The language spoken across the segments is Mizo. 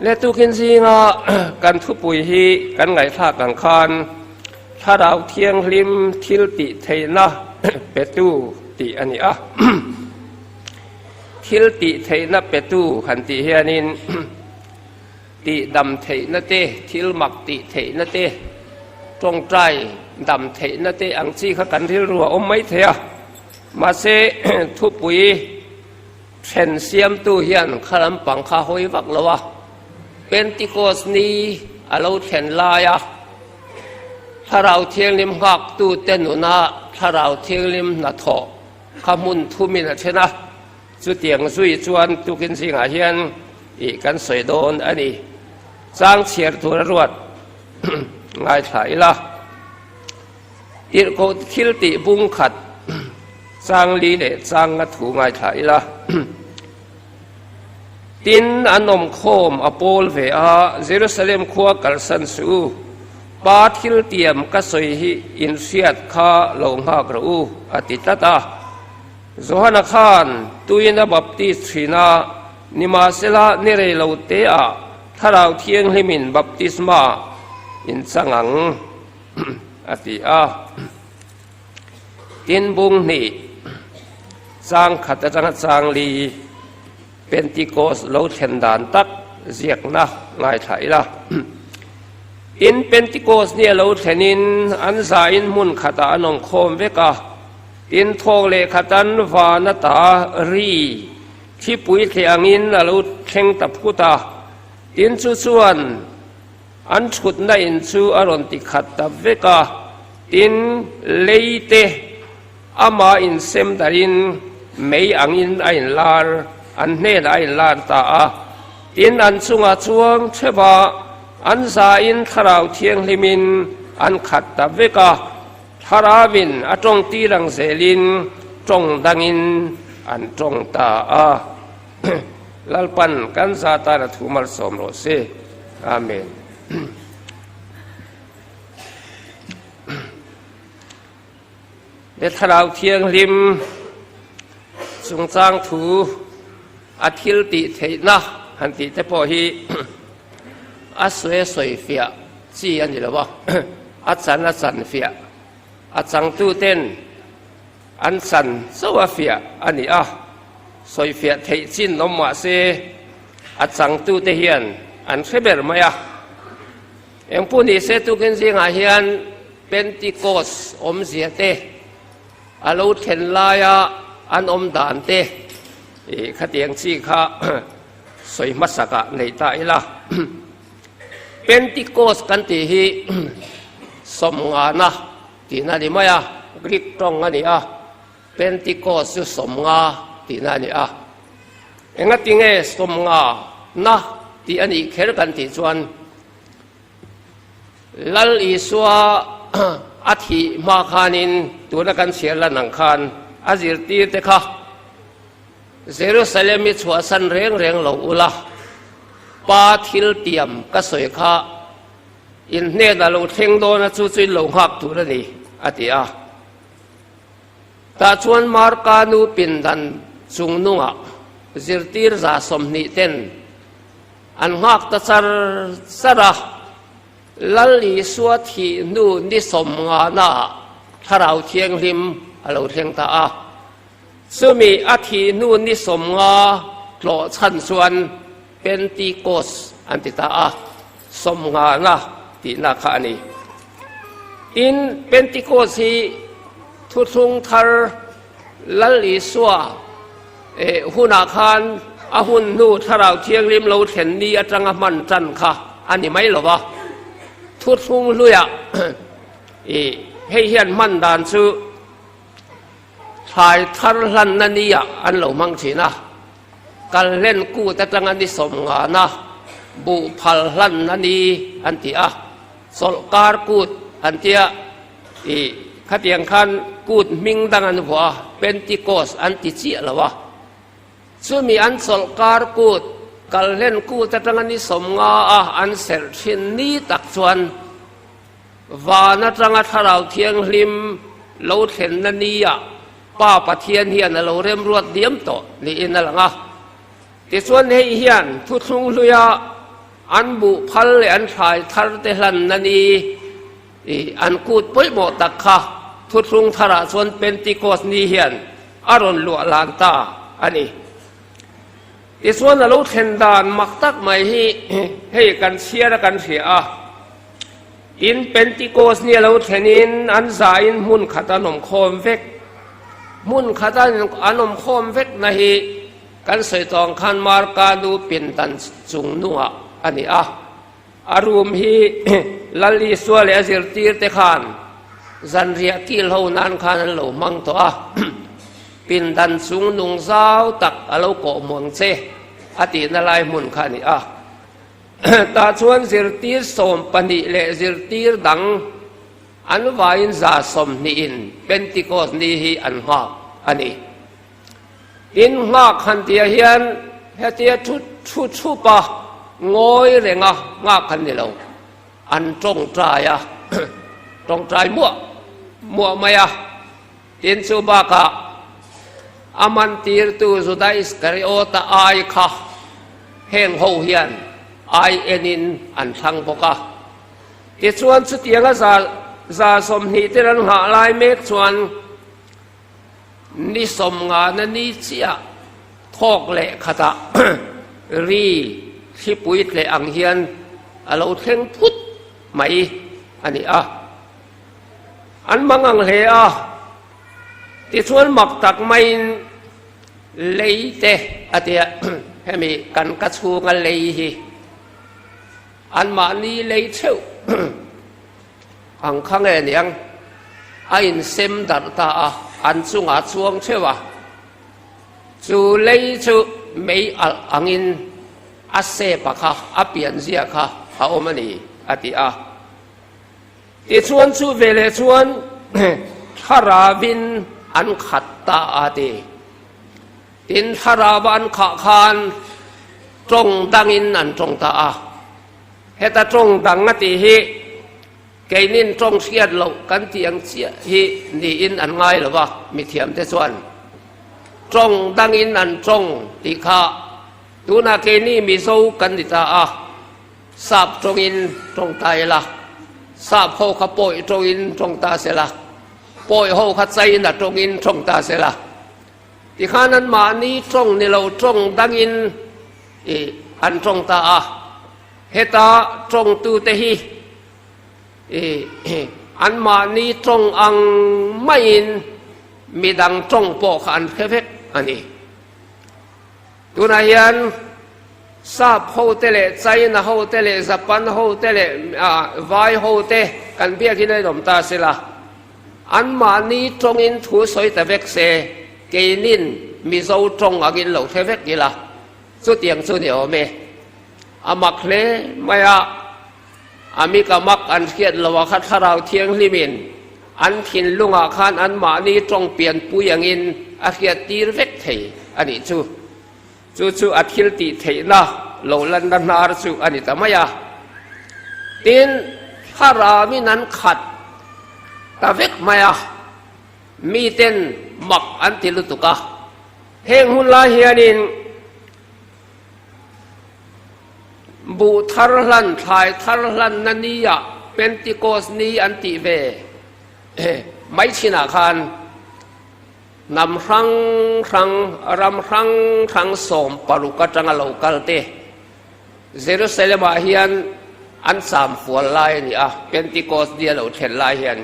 Le tukin zinga kan thupui hi kan ngaihthlak ang khan Thlarau Thianghlim thil tih theihna petu tih a ni a. Thil tih theihna petu han tih hianin tih dam theihna te, thil mak tih theihna te, tawngtai dam theihna te ang chi kha kan rilru a awm mai thei a. Mahse thupui Then siamtu hian kha lampang kha hawi vak lo a, Pentikos ni a lo thlen laia Thlarau Thianghlim nghaktute nuna Thlarau Thianghlim hnathawh kha hmun thumin a then a, chutiang zui chuan tukin zingah hian ih kan sawi dawn a ni. Chang chhiar tur a ruat ngaithla ila. Tirhkoh thil tih bung khat chang li leh chang nga thu ngaithla ila. Tin, an awm khawm a pawl ve a, Jerusalem khua kalsan suh u, Pa thil tiam ka sawi hi in hriat kha lo nghak rawh u, a ti tlat a. Johana khan tuin a baptis thin a, nimahsela ni rei lo teah Thlarau Thianghlimin baptisma in chang ang. a ti a. Tin bung hnih chang khat atanga chang li Pentecost lo thlen dan tak ziakna ngaithla ila. Tin Pentecost nia lo thlenin an zain hmun khatah an awm khawm vek a. Tin thawk leh khatan van ata ri thipui thleh angin a lo thleng ta phut a. Tin chu chuan An thutna in chu a rawn ti khat ta vek a, tin, lei te ama insem darin mei angin a inlar, an hnenah a inlar ta a. Tin, an chungah chuang theuh a, an zain Thlarau Thianghlimin an khat ta vek a, Thlarauin a tawng tir ang zelin tawng dangin an tawng ta a. Lalpan kan za tan a thu malsawm rawh se. Amen. Le Thlarau Thianghlim chungchang thu a thil tih theihna han tih te pawh hi a sawi a sawi fiah chi a ni lo a, a chan a chan fiah a changtu ten An chan chauh a fiah a ni a, sawifiah theih chin awm mah se a changtute hian an hre ber mai a. Engpawh ni se tukin zingah hian Pentecost awmzia te, a lo thlen laia an awm dan te ih khatiang chi kha sawi hmasakah nei ta ila. Pentecost kan tih hi sawmngana Tihna a ni mai a, Greek tawng a ni a, Pentecost chu sawmnga tihna a ni a. Engatinge sawmnga na tih a nih kher kan tih chuan Lal Isua a thih hma khanin tuna kan chhiar lan ang khan a zirtirte kha Jerusalem i chhuahsan reng reng lo ula, Pa thil tiam ka sawi kha In hnenah lo thleng dawn a, chu chu in lo nghak tur a ni, a ti a. Tah chuan Marka nu pindan chung nungah zirtir 20 ten an nghak ta char char a, Lal Isua thih hnu ni sawmnganaah Thlarau Thianghlim a lo thleng ta a. Chumi a thih hnu ni 50 tlawh chhan chuan Pentecost an ti ta a, sawmngana tihna kha a ni. Tin, Pentecost hi thuthlung thar Lal Isua hunah khan a hun hnu Thlarau Thianghlim lo thlen ni atanga hman tan kha a ni mai lo va. Thuthlung hluiah hei hian hman dan chu Thlai thar hlanna niah an lo hmang thin a, kal hlen kut atanga ni sawmngana buh phal hlanna ni an ti a, chawlhkar kut an tia ih khatiang khan kut hming dang an vuah a, Pentecost an ti chiah lo a. Chumi an chawlhkar kut, kal hlen kut atanga ni 50 a an serh thin ni tak chuan, Van atanga Thlarau Thianghlim lo thlenna nia Pa Pathian hian a lo remruat diam tawh niin a lang a. Tichuan hei hian thuthlung hluia An buh phal leh an thlai thar te hlanna ni i an kut pawimawh tak kha thuthlung tharah chuan Pentecost ni hian a rawn luah lan ta a ni. Tichuan a lo thlen dan mak tak mai hi hei kan chhiar a kan hria a. Tin, Pentecost ni a lo thlenin an zain hmun khat an awm khawm vek. Hmun khat an awm khawm vek na hi kan sawi tawh ang khan Marka nu pindan chung nungah a ni a. A room hi Lal Isua leh a zirtir te khan zanriah kil ho nan khan an lo hmang tawh a. Pindan chung nung zau tak a lo kawh muang che a tihna lai hmun kha a ni a. Tah chuan zirtir 12 leh zirtir dang an vaiin 120in Pentecost ni hi an nghak a ni. Tin, nghak han tihah hian hetia thu thu chhupa ngawi renga nghak han ni lo, an tawngtai a, tawngtai muah muah mai a. Tin, chu bakah a mantirtu Juda Iskariota ai kha heng ho hian ai enin an thlang bawk a. Tichuan, chutianga 120 ten an nghah lai mek chuan Ni sawmngana ni chiah thawk leh khatah ri thlipui tleh ang hian a lo thleng phut mai a ni a. An mang ang hle a, tichuan mak tak maiin lei te a tia hemi kan ka chhunga lei hi anmahni lei theuh Ang kha nge niang? A insem darh ta a, an chungah chuang theuh a. Chu lei chu mei alh angin a sepa kha, a pianzia kha a awm a ni, a ti a. Tichuan chu veleh chuan thlaravin an khat ta a ti. Tin, thlarava an khah khan tawng dangin an tawng ta a. Heta tawng dang a tih hi keinin tawng hriat loh kan tih ang chiah hi niin an ngai lo va, mithiamte chuan tawng dangin an tawng tih kha tunah keini Mizo kan ni ta a, sap tawngin tawng ta ila, sap ho kha pawi tawngin tawng ta se la, pawi ho kha China tawngin tawng ta se la, tikhan anmahni tawng ni lo tawng dangin I an tawng ta a, heta tawngtute hi i anmahni tawng ang maiin midang tawng pawh kha an hre vek a ni. Tunah hian Sap hote leh China hote leh Japan hote leh Vai hote kan biakin a inawm ta sela, anmahni tawngin thu sawi ta vek se, keinin Mizo tawng angin lo hre vek ila. Chutiang chu ni awm e. A mak hle mai a, a mi ka mak an hriat lo a kha Thlarau Thianghlimin an thinlungah khan anmahni tawng pianpui angin a hriat tir vek thei a nih chu. Chu chu a thil tih theihna lo lanna hnar chu a ni ta mai a. Tin, Thlarauin an khat ta vek mai a, miten mak an ti lutuk a. Heng hun lai hianin buh thar hlan, thlai thar hlanna nia Pentecost ni an tih ve mai chinah khan hnam hrang hrang, ram hrang hrang 16 atanga lo kal te Jerusalem-ah hian an cham fual lai a ni a, Pentecost ni a lo thlen lai hian.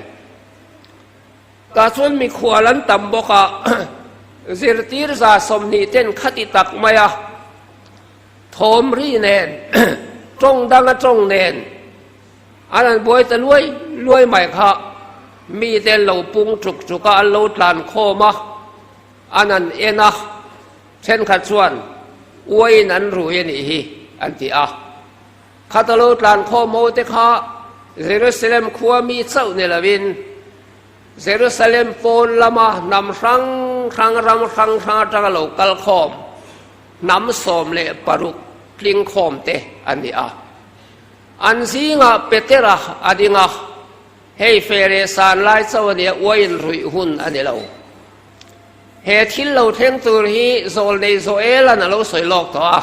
Tah chuan mikhual an tam bawk a, zirtir 120 ten khati tak mai a, thawm ri nen, tawng danga tawng nen an han buai ta luai luai mai kha. Mite an lo pung tuk tuk a, an lo tlan khawm a, an han en a, thenkhat chuan uaiin an rui a nih hi an ti a. Khata lo tlan khawm ho te kha Jerusalem khua mi chauh ni lovin Jerusalem pawn lama hnam hrang hrang ram hrang hrang atanga lo kal khawm hnam 16 tling khawm te an ni a. An zingah Petera a ding a, hei fe leh san lai chauh a nia, uaiin ruih hun a ni lo. He thil lo thleng tur hi Zawlnei Joel-a'n a lo sawi lawk tawh a.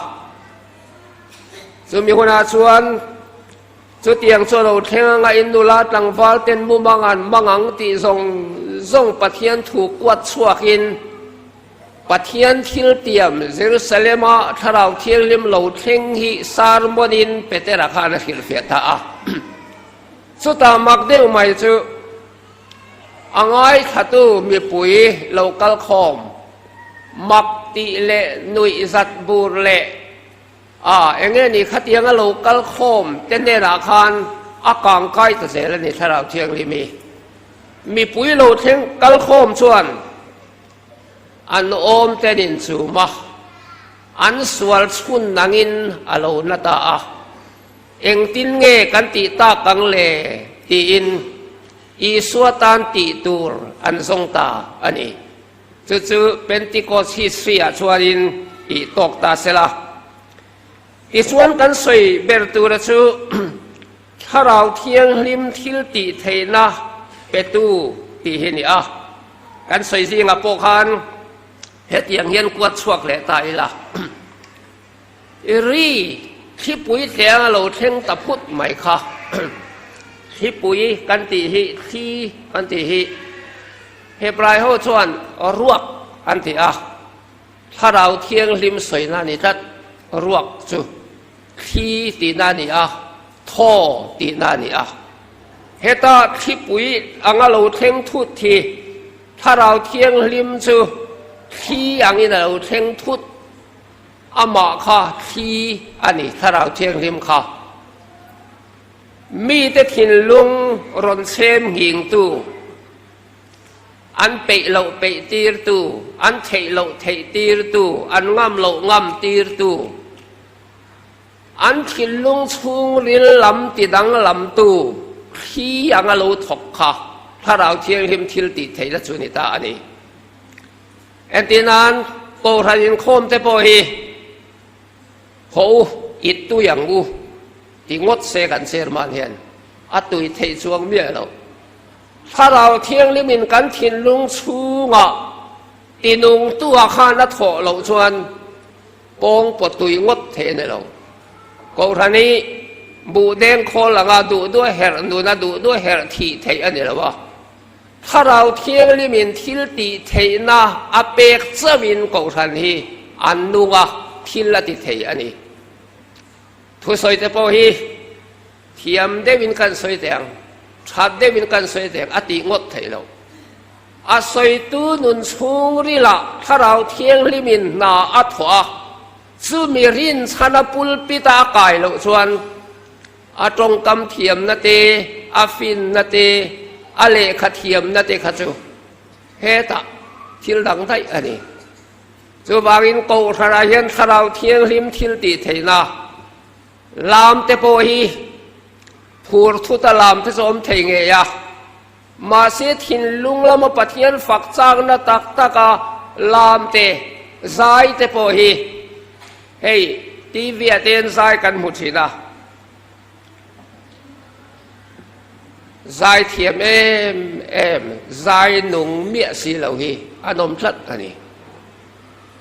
Chumi hunah chuan chutiang chu a lo thleng anga in nula tlangval ten mumang an mang ang tih zawng zawng Pathian thu kuat chhuakin Pathian thil tiam Jerusalem-a Thlarau Thianghlim lo thleng hi sermon-in Petera khan a hrilhfiah ta a. Chutah mak deuh mai chu a ngaithlatu mipui lo kal khawm mak tih leh nuih zat bur leh a eng nge ni khatianga lo kal khawm te hnenah khan a kang kai ta zel a ni Thlarau Thianghlim hi. Mipui lo thleng kal khawm chuan an awm ten inchum a, an sual chhun nangin a lo na ta a. Engtin nge kan tih tak ang le? tiin Isua tan tih tur an zawng ta a ni. Chu chu Pentecost history-ah chuanin tih tawk ta se la. Tichuan kan sawi ber tura chu Thlarau Thianghlim thil tih theihna petu tih hi a ni a. Kan sawi zingah pawh khan hetiang hian kuat chhuak leh ta ila. I ri thlipui tleng a lo thleng ta phut mai kha. Thlipui kan tih hi thli kan tih hi Hebrai ho chuan ruak an ti a, Thlarau Thianghlim sawina a ni tlat. Ruak chu thli tihna a ni a, thaw tihna a ni a. Heta thlipui anga lo thleng thut hi Thlarau Thianghlim chu thli angin a lo thleng thut. Amah kha thli a ni, Thlarau Thianghlim kha. Mite thinlung rawn chhem nghingtu, an peih loh peih tirtu, an theih loh theih tirtu, an ngam loh ngam tirtu, an thinlung chhungril lam ti danglamtu thli anga lo thawk kha Thlarau Thianghlim thil tih theihna chu ni ta a ni. Entirnan, Kohhran inkhawm te pawh hi haw u, it tui ang u ti ngawt se kan chairman hian a tui theih chuang miah lo. Thlarau Thianghlimin kan thinlung chhungah tinungtua khan a thawh loh chuan pawng pawh tui ngawt theih a ni lo. Kohhran hi buh deng khawl anga duh duh a herh nun a duh duh a herh thih theih a ni lo a. Thlarau Thianghlimin thil tih theihna a pek chauhin Kohhran hi an nung a, thil a ti thei a ni. Thusawi te pawh hi thiam deuhin kan sawi teh ang, that deuhin kan sawi teh ang a tih ngawt theih loh. A sawitu nun chhungrilah Thlarau Thianghlimin hna a thawh a, chumi rinchhana pulpit a kai loh chuan A tawngkam thiamna te, a finna te, a lehkha thiamna te kha chu hetah thil dang daih a ni. Chuvangin Kohhranah hian Thlarau Thianghlim thil tih theihna lam te pawh hi phur thuta lam te chu awm thei ngei a, mahse thinlung lama Pathian fak chakna tak taka lam te, zai te pawh hi Hei TV ah te hian zai kan hmu thin a, zai thiam em em, zai nung miah si lo hi an awm tlat a ni.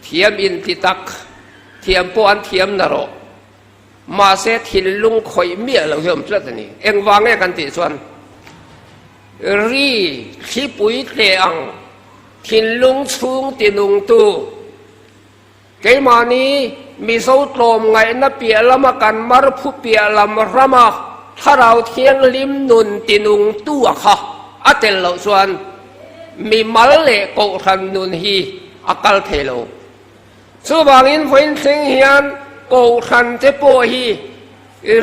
Thiam inti tak, thiam pawh an thiam na rawh, mahse thinlung khawih miah lo hi awm tlat a ni. Engvang nge kan tih chuan ri thlipui tle ang thinlung chhung tinungtu, Keimahni Mizo tlawmngaihna piah lama kan mar phu piah lam rama Thlarau Thianghlim nun tinungtu a kha a tel loh chuan mimal leh Kohhran nun hi a kal thei lo. Chuvangin vawiin thleng hian Kohhran te pawh hi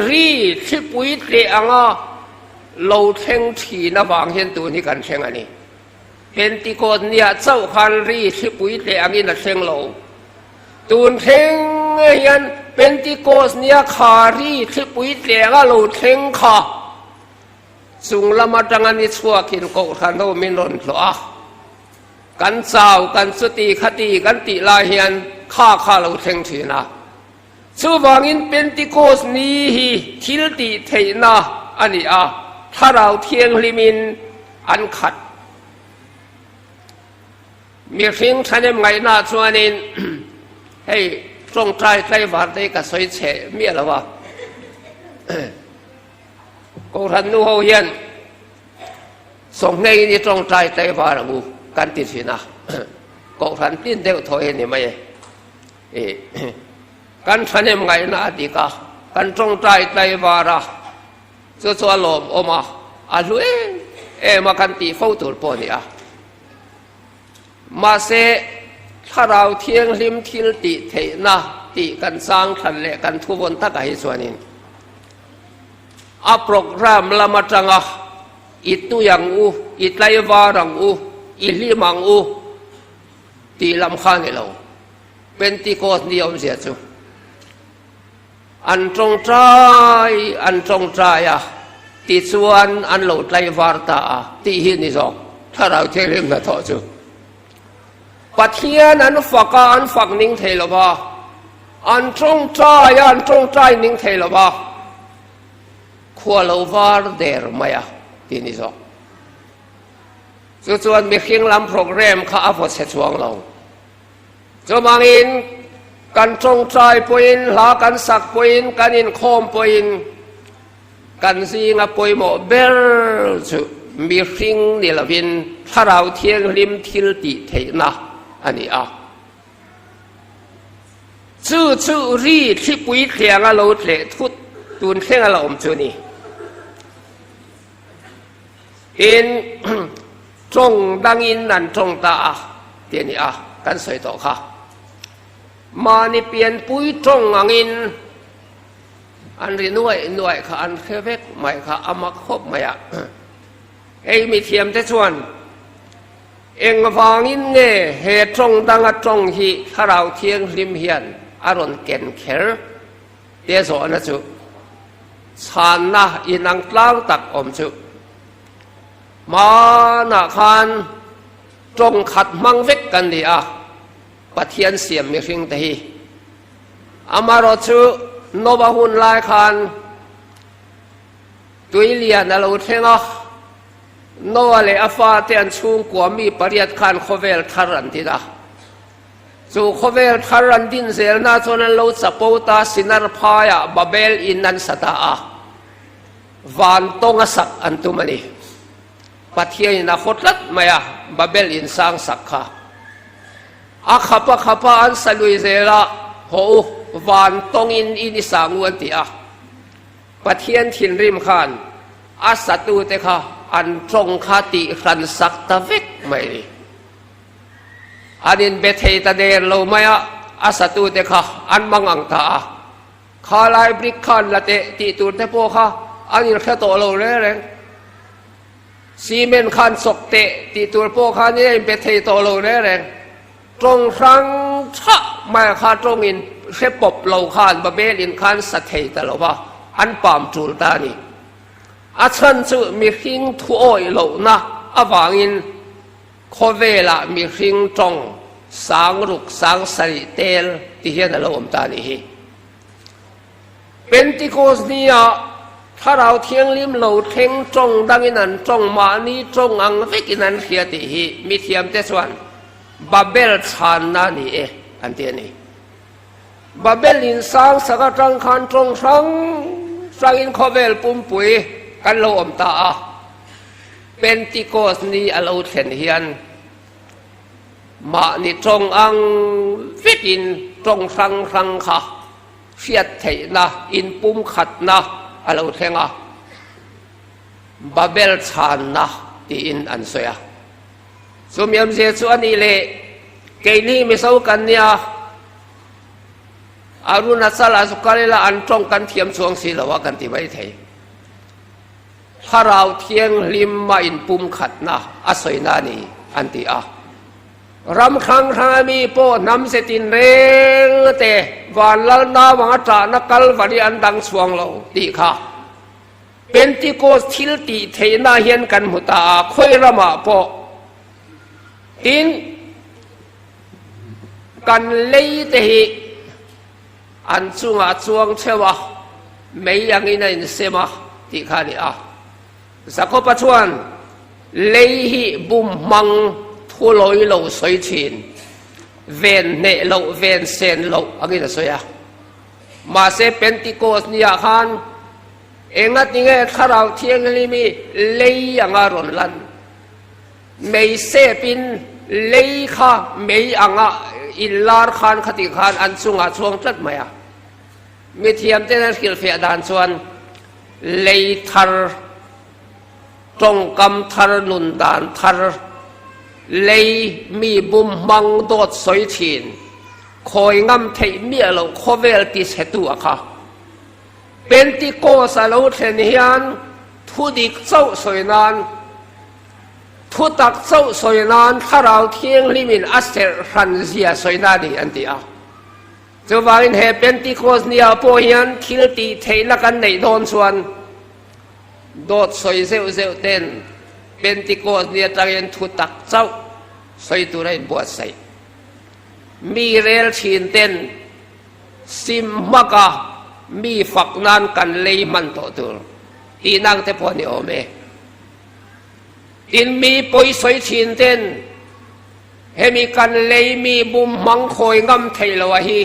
ri thlipui tleh anga lo thleng thin avang hian tun hi kan thleng a ni. Pentikawt niah chauh khan ri thlipui tleh angin a thleng lo. Tun thleng hian Pentikawt nia kha ri thlipui tleh anga lo thleng kha chung lam atanga ni chhuakin Kohhran ho min rawn hlawh a. Kan chau, kan chuti khati kan tih lai hian kha kha lo thleng thin a. Chuvangin Pentikawt ni hi thil tih theihna a ni a, Thlarau Thianghlimin An khat. Mihring thahnem ngaihna chuanin hei tawngtai tlaivar te hi ka sawi chhe miah lo a. Kohhran nu ho hian Sawnghneiin i tawngtai tlaivar ang u kan ti thin a, Kohhran tin deuh thaw hi a ni mai e. Kan thahnem ngaihna a dik a, kan tawngtai tlaivar a, chu chu a lawmawm a, a hlu em em a kan tih fo tur pawh a ni a. Mahse, Thlarau Thianghlim thil tih theihna tih kan chang thlan leh kan thuvawn takah hi chuanin a programme lam atanga i tui ang u, i tlaivar ang u, i hlim ang u tih lam kha a ni lo. Pentecost ni awmzia chu an tawngtai an tawngtai a, tichuan an lo tlaivar ta a tih hi ni zawk Thlarau Thianghlim hnathawh chu. Pathian an fak a, an fak ning thei lo va, an tawngtai a, an tawngtai ning thei lo va, khua lo var der mai a tih ni zawk. Chu chuan mihring lam program kha a vaw chhe chuang lo. Chuvangin kan tawngtai pawhin, hla kan sak pawhin, kan inkhawm pawhin kan zinga pawimawh ber chu mihring ni lovin Thlarau Thianghlim thil tih theihna a ni a. Chu chu ri thlipui thlianga lo tleh thut tun thlenga la awm chu a ni. Tin, tawng dangin an tawng ta a ti a ni a, kan sawi tawh kha. Mahni pianpui tawng angin an ri nuaih nuaih kha an hre vek mai kha a mak khawp mai a. Hei mithiamte chuan engvangin nge he tawng danga tawng hi Thlarau Thianghlim hian a rawn ken kher tia zawhna chu chhanna inang tlang tak awm chu hmanah khan tawng khat hmang vek kan ni a, Pathian siam mihring te hi. Amarawh chu Nova hun lai khan tui lian a lo thleng a, Noah leh a fate an chhungkua mi pariat khan khawvel thar an din a. Chu khawvel thar an din zelna chuan an lo chapo ta Sinar phaiah Babel in an sa ta a, van tawnga sak an tum a ni. Pathianin a haw tlat mai a, Babel in sang sak kha. A khap a khap a an sa lui zel a, haw u, van tawngin in i sang u an ti a. Pathian thinrim khan a satute kha an tawng kha tih hran sak ta vek mai a ni. An inbe thei ta der lo mai a, a satute kha an mang ang ta a. Kha lai brick khan la teh tih tur te pawh kha an inhre tawh lo reng reng. Cement khan chawk teh tih tur pawh khan in a inbe thei tawh lo reng reng. Tawng hrang thah mai a kha tawng in hre pawp lo khan Babel in khan sa thei ta lo va, an pam tul ta a ni. A chhan chu mihring thuawih lohna avangin Khawvelah mihring tawng sangruk sangsarih tel ti hian a lo awm ta a nih hi. Pentecost nia Thlarau Thianghlim lo thleng tawng dangin an tawng mahni tawng ang vekin an hria tih hi mithiamte chuan Babel chhanna a ni e an ti a ni. Babel in sang sak atang khan tawng hrang hrangin khawvel pumpui kan lo awm ta a. Pentecost ni a lo thlen hian mahni tawng ang vekin tawng hrang hrang kha hriat theihna, inpumkhatna a lo thleng a, Babel chhanna tiin an sawi a. Chumi awmzia chu a nih leh keini Mizo kan nia, Arunachal-ah chu kal ila an tawng kan thiam chuang si lo a kan ti mai thei. Thlarau Thianghlim a inpumkhatna a sawina a ni, an ti a. Ram hrang hranga mi pawh hnam ze tinreng te Vanlal nauvanga ṭahna Kalvari an dang chhuang lo tih kha Pentecost thil tih theihna hian kan hmu ta a, khawi ramah pawh tin kan lei te hi An chungah chuang cheu a, mei angin a insem a tih kha a ni a. Jakoba chuan lei hi bum hmang thu lawi lo sawi thin, ven hneh loh, ven sen loh angin a sawi a. Mahse Pentecost niah khan. Engatinge Thlarau Thianghlim hi lei anga rawn lan? Mei sepin lei kha mei anga inlar khan khati khan an chungah chuang tlat mai a. Mithiamten an hrilhfiah dan chuan lei thar, tawngkam thar, nun dan thar, lei mi bum hmang dawt sawi thin, khawi ngam theih miah loh khawvel ti chhetu a kha. Pentikos a lo thlen hian thu dik chauh sawi nan, thu tak chauh sawi nan Thlarau Thianghlimin a serh hran zia sawi na a ni an ti a. Chuvangin he Pentikos nia pawh hian thil tih theihna kan neih dawn chuan dawt sawi zeuh zeuh ten Pentikos ni atangin thu tak chauh sawi tur a inbuatsaih. Mi rel thin ten sim hmaka mi fak nan kan lei hman tawh tur tih nang te pawh a ni awm e. Tin mi pawi sawi thin ten Hemi kan lei mi bum hmang khawi ngam thei lo a hi.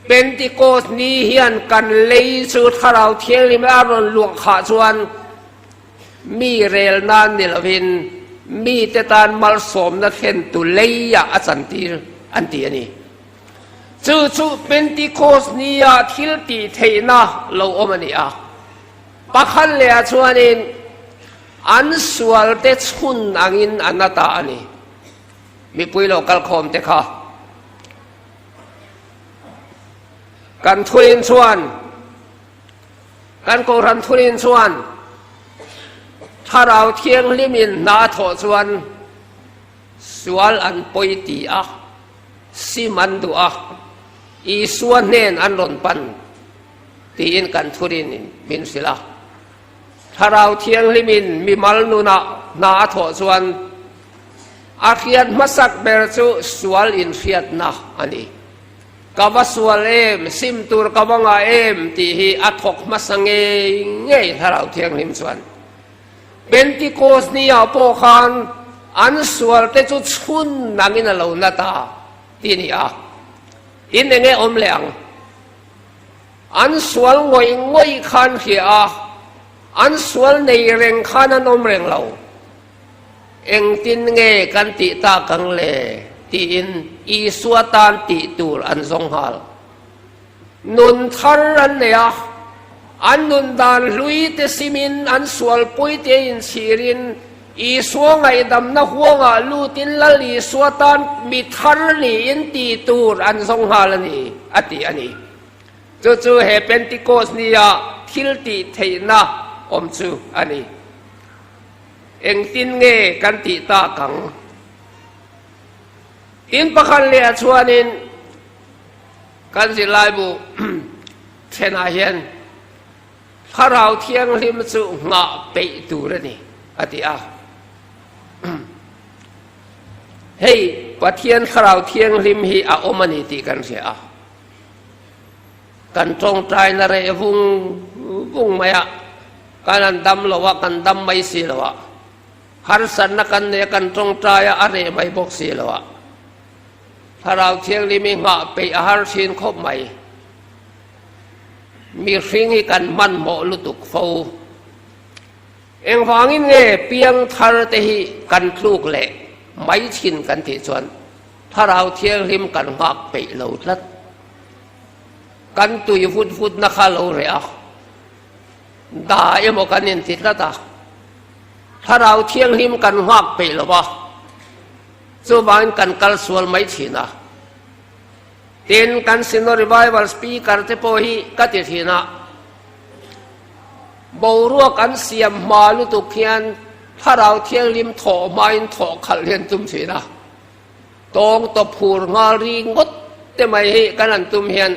Pentikos ni hian kan lei chu Thlarau Thianghlim a rawn luah khah chuan mi rel nan ni lovin mite tan malsawmna thlentu leiah a chantir an ti a ni. Chu chu Pentikos nia thil tih theihna lo awm a ni a. Pakhat lehah chuanin An sualte chhun angin a na ta a ni. Mipui lo kalkhawm te kha kan thurin chuan, kan Kohhran thurin chuan Thlarau Thianghlimin hna a thawh chuan sual an pawi ti a, sim an duh a, Isua hnen an rawn pan tiin kan thurin min hrilh a. Thlarau Thianghlimin mimal nunah hna a thawh chuan a hriat hmasak ber chu sual inhriatna a ni. Ka va sual em, sim tur ka va ngah em tih hi a thawk hmasa ngei ngei Thlarau Thianghlim chuan. Pentikos ni-ah pawh khan an sualte chu chhun angin a lo na ta tih a ni a. Tin enge awm leh ang? An sual ngawih ngawih khan hria a, an sual nei reng khan an awm reng lo. Engtin nge kan tih tak ang le? tiin Isua tan tih tur an zawng nghal. Nun thar an nei a, an nun dan hlui te simin an sualpui te inchhirin Isua ngaihdamna huangah lutin Lal Isua tan mi thar niin tih tur an zawng nghal a ni, a ti a ni. Chu chu he Pentikos nia thil tih theihna awm chu a ni. Engtin nge kan tih tak ang? Tin pakhat leh ah chuanin kan zirlaibu thenah hian Thlarau Thianghlim chu nghah peih tur a ni, a ti a. Hei Pathian Thlarau Thianghlim hi a awm a ni tih kan hria a. Kan tawngtaina reh vung vung mai a, kan han dam lo a, kan dam mai si lo a, harsatna kan nei a, kan tawngtai a, a reh mai bawk si lo a. Thlarau Thianghlim hi nghah peih a har thin khawp mai. Mihring hi kan hmanhmawh lutuk fo. Engvangin nge piangthar te hi kan tluk leh mai thin kan tih chuan Thlarau Thianghlim kan nghak peih lo tlat. Kan tui vut vut na kha lo reh a, da emaw kan inti tlat a, Thlarau Thianghlim kan nghak peih lo va, chuvangin kan kal sual mai thin a. Tin, kan Synod Revival Speaker te pawh hi ka ti thin a, boruak an siam hma lutuk hian Thlarau Thianghlim thawh hmain thawh khalh hi an tum thin a. Tawng tawp hur nghal ri ngawt te mai hi kan han tum hian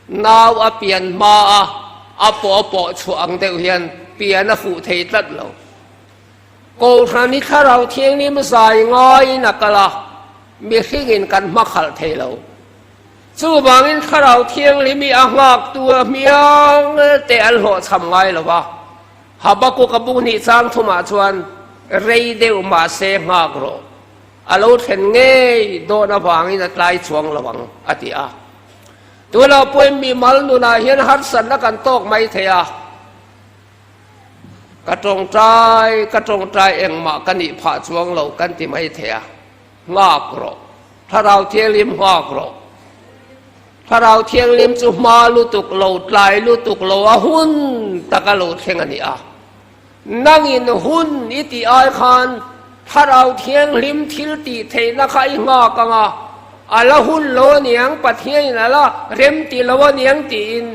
nau a pian hma a, a pawh a pawh chhuah ang deuh hian pian a fuh thei tlat lo. Kohhran hi Thlarau Thianghlim zai ngaiin a kal a, mihringin kan hma khalh thei lo. Chuvangin Thlarau Thianghlim hi a nghaktu a hmiang te an hlawhchham ngai lo va. Habakkuk a bu hnih chang thumah chuan, Rei deuh mahse nghak rawh, a lo thlen ngei dawn avangin a tlai chuang lo ang, a ti a. Tunah pawhin mimal nunah hian harsatna kan tawk mai thei a. Ka tawngtai, ka tawngtai engmah ka nih phah chuang lo kan ti mai thei a, nghak rawh. Thlarau Thianghlim nghak rawh. Thlarau Thianghlim chu hma lutuk lo, tlai lutuk lo a hun taka lo thleng a ni a. Nangin hun i tih ai khan Thlarau Thianghlim thil tih theihna kha i nghak ang a, a la hun lo a niang, Pathianin a la rem ti lo a niang tiin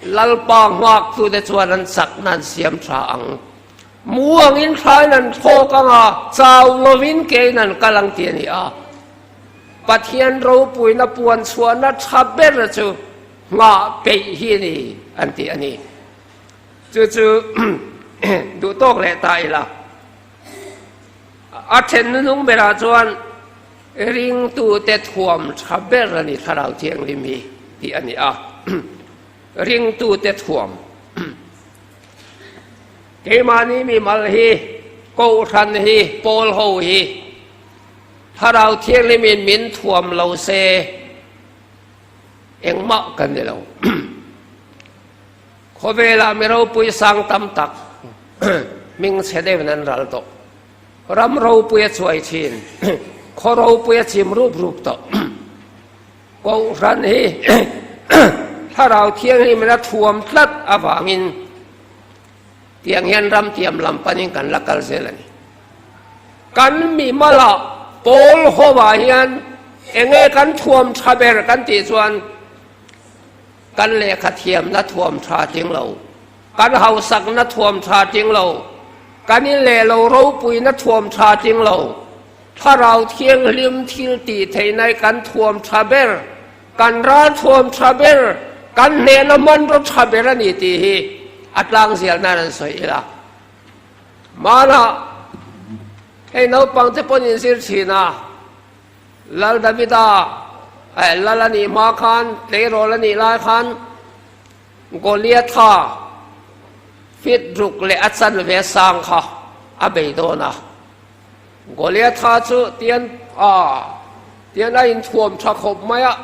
Lalpa nghaktute chuan an chakna an siam tha ang. Mu angin thlain an thlawk ang a, chau lovin kein an kal ang tih a ni a. Pathian ropuina puan chhuahna tha ber chu nghah peih hi a ni an ti a ni. Chu chu duh tawk leh ta ila. A then nunung berah chuan ringtute thuam tha ber a ni Thlarau Thianghlim hi tih a ni a. Ringtute thuam. Keimahni mimal hi, Kohhran hi, Pawl ho hi Thlarau Thianghlimin min thuam lo se engmah kan ni lo. Khawvelah mi ropui sang tam tak hming chhe deuhin an ral tawh. Ram ropui a chuai thin, khaw ropui a chim rup rup tawh. Kohhran hi Thlarau Thianghlimin a thuam tlat avangin tiang hian ram tiam lam panin kan la kal zel a ni. Kan mi malah pawl hovah hian enge kan thuam tha ber kan tih chuan Kan lehkha thiamna thuam tha tling lo, kan hausakna thuam tha tling lo, kan in leh lo ropuina thuam tha tling lo, Thlarau Thianghlim thil tih theihna hi kan thuam tha ber, kan ral thuam tha ber, kan hnehna hmanraw tha ber a ni tih hi a tlangzial nan an sawi ila. Hmanah hei naupangte pawn inzir thin a. Lal Davida eh Lal a nih hma khan, tleirawl a nih lai khan Goliatha fit ruk leh a chanve sang kha a bei dawn a. Goliatha chu tian a tian a inthuam tha khawp mai a,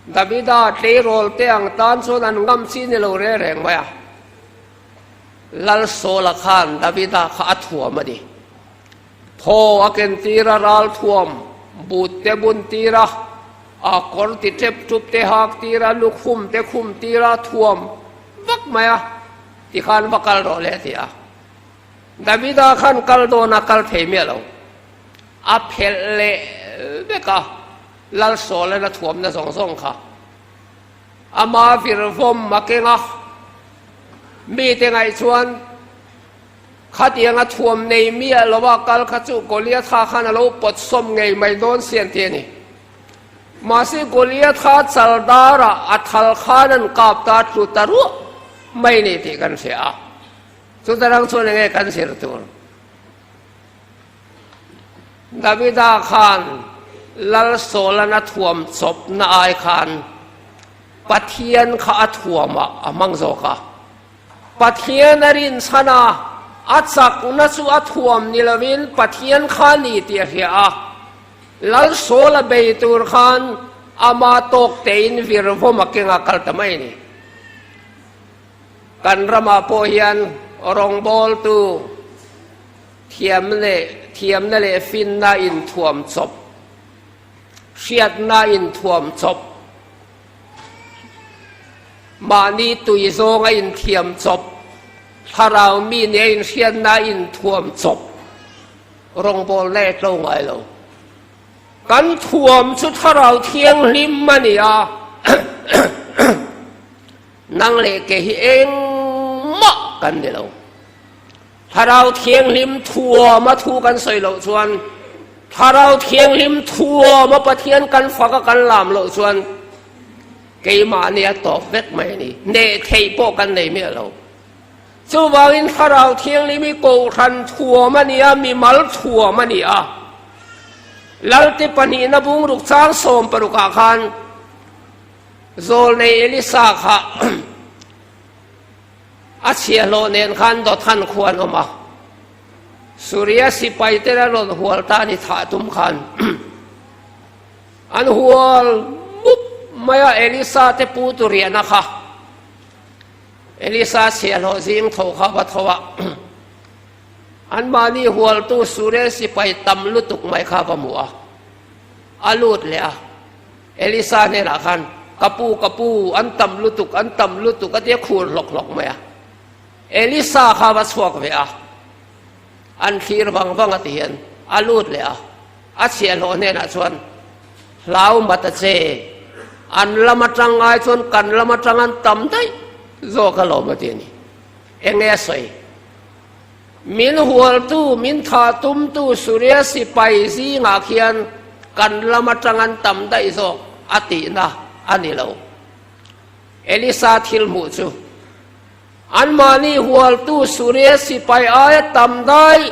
Davida tleirawl te ang tan chuan an ngam chi ni lo reng reng mai a. Lal Saula khan Davida kha a thuam a ni. Thaw a ken tir a, ral thuam but te bun tir a, a kawr ti tep tup te hak tir a, lukhum te khum tir a, thuam vak mai a, tikhan va kal rawh le a ti a. Davida khan kal dawn a kal thei miah lo, a phelh leh vek a, Lal Sawlan a thuamna zawng zawng kha ama virvawm a keng a, mite ngaih chuan Khatianga thuam nei miah lova kal kha chu Goliatha khan a lo pawt sawm ngei mai dawn sian tih a ni. Mahse Goliatha chal darah a thal khan an kap ta tlu ta ruah mai ni tih kan hria a. Chuta rang chuan enge kan zir tur? Davida khan Lal Sawlan a thuam chawpna ai khan Pathian kha a thuamah a hmang zawk a. Pathian a rinchhan a, a chakna chu a thuam ni lovin Pathian kha ni tih a hria a. Lal Saul a bei tur khan ama tawk tein vir vawm a keng a kal ta mai a ni. Kan ramah pawh hian rawngbawltu thiam leh thiamna leh finna inthuam chawp, hriatna inthuam chawp, Mahni tui zawng a inthiam chawp, thlarau mi nia inhriatna a inthuam chawp, rawngbawlna e tlo ngai lo. Kan thuam chu thlarau thianghlim a ni a, nang leh ke hi engmah kan ni lo. Thlarau Thianghlim thuama thu kan sawi loh chuan, Thlarau Thianghlim thuama Pathian kan fak a kan lam loh chuan keimahni a tawp vek mai a ni. Hneh theih pawh kan nei miah lo. Chuvangin Thlarau Thianghlim hi Kohhran thuam a ni a, mimal thuam a ni a. Lalte pahnihna bungruk chang sawmparukah khan Zawlnei Elisa kha A chhiahhlawh nen khan Dothan khua an awm a, Suria sipai ten an rawn hual ta a ni thah tum khan an hual mup mai a, Elisa te pu tu riahna kha. Elisa chhiahhlawh zing tho kha va tho a, anmahni hualtu Suria sipai tam lutuk mai kha va hmu a, a lut leh a. Elisa hnenah khan, Ka pu, ka pu, an tam lutuk, an tam lutuk, a tia khur hlawk hlawk mai a. Elisa kha va chhuak ve a, an thlir vang vang a ti hian a lut leh a. A chhiahhlawh hnenah chuan, Hlau mat a che, an lam atang ngai chuan kan lam atang an tam daih zawk alawm a ti a ni. Enge a sawi? Min hualtu, min thah tumtu Suria sipai zingah khian kan lam atang an tam daih zawk a tihna a ni lo. Elisa thil hmuh chu anmahni hualtu Suria sipai aia tam daih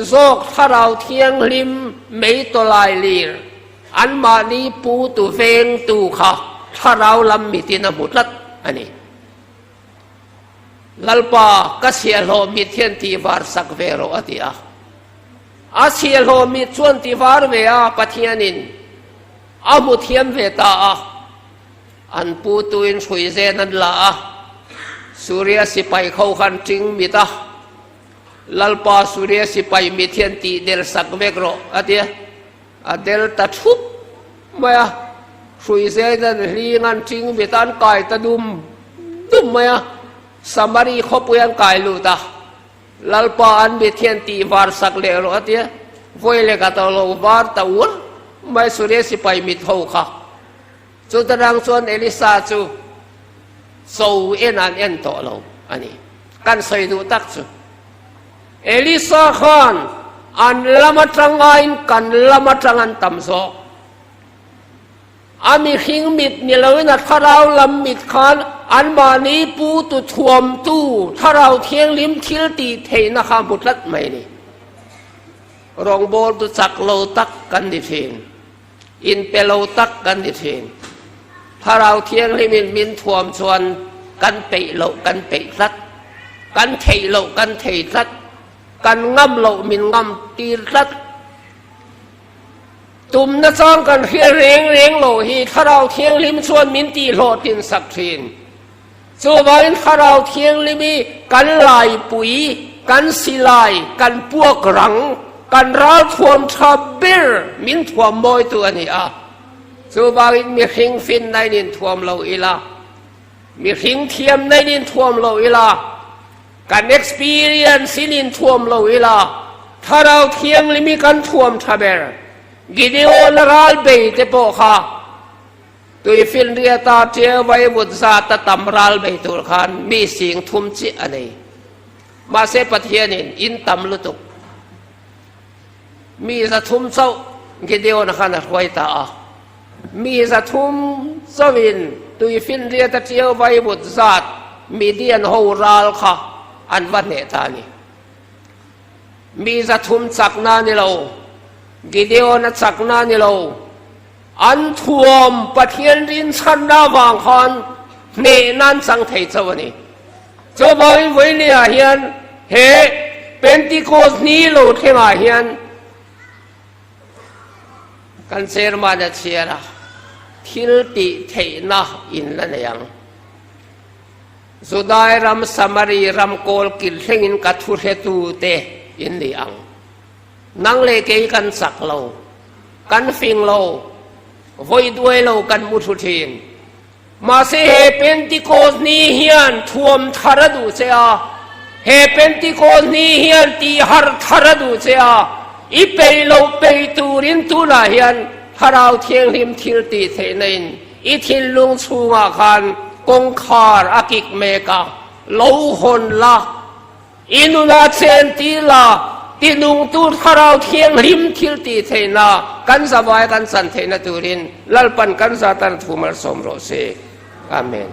zawk Thlarau Thianghlim mei tawlai lir anmahni putu vengtu kha Thlarau lam mitin a hmu tlat a ni. Lalpa, ka chhiahhlawh mit hian tihvar sak ve rawh, a ti a. A chhiahhlawh mit chuan tihvar ve a, Pathianin a hmu thiam ve ta a. An putuin hruizen an la a, Suria sipai kho khan ṭing mit a, Lalpa, Suria sipai mit hian tihdel sak vek rawh, a ti a. A del ta ṭhup mai a, hruizen an hling an ṭing mit an kai ta dum dum mai a, Samari khawpui an kai lut a, Lalpa an mit hian tih var sak leh rawh a tia, vawi leh ka to lo var ta uar mai Suria sipai mit ho kha. Chuta rang chuan Elisa chu cho en an en tawh lo a ni. Kan sawi duh tak chu. Elisa khan an lam atang aiin kan lam atang an tam zawk. A mihring mit ni loin a thlarau lam mit khan anmahni pu tu thuamtu thlarau thianghlim thil tih theihna kha hmu tlat mai a ni. Rawngbawltu chak lo tak kan ni thin. Inpe lo tak kan ni thin. Thlarau Thianghlimin min thuam chuan kan peih loh kan peih tlat, kan theih loh kan thei tlat, kan ngam loh min ngam tir tlat. Tumna chang kan hria reng reng lo hi Thlarau Thianghlim chuan min tihhlawhtlin sak thin. Chuvangin Thlarau Thianghlim hi kan laipui, kan silai, kan puak rang, kan ralthuam tha ber min thuam mawitu a ni a. Chuvangin mihring finna in inthuam lo ila, mihring thiamna in inthuam lo ila, kan experience in inthuam lo ila, Thlarau Thianghlim hi kan thuam tha ber. Gideon ral bei te pawh kha Tuifinriata ṭiau vaivut zata tam ral bei tur khan mi sing thum chiah a nei. Mahse Pathianin in tam lutuk. Mi za thum chauh Gideon-a khan a hruai ta a. Mi za thum chauhin Tuifinriata ṭiau vaivut zat Midian ho ral kha an va hneh ta a ni. Mi za thum chakna a ni lo, Gideon-a chakna a ni lo. An thuam Pathian rinchhanna avang khan hnehna an chang thei chauh a ni. Chuvangin vawinia hian he Pentecost ni lo thlengah hian kan chairman a chhiar a, thil tih theihna in la nei ang. Judai ram, Samari ram kawl kil thlengin ka thuhretute in ni ang. Nang leh kei kan chak lo, kan fing lo, vawi duai lo kan mu thu thin. Mahse he Pentecost ni hian thuam thar a duh che a, he Pentecost ni hian tihharh thar a duh che a, i peih loh peih turin tunah hian Thlarau Thianghlim thil tih theihna in i thinlung chhungah khan kawngkhar a kik mek a, lo hawn la. I nuna chen ti la, ti nungtu Thlarau Thianghlim thil tih theihna kan zavai kan chan theihna turin Lalpan kan zatan thu malsawm rawh se. Amen.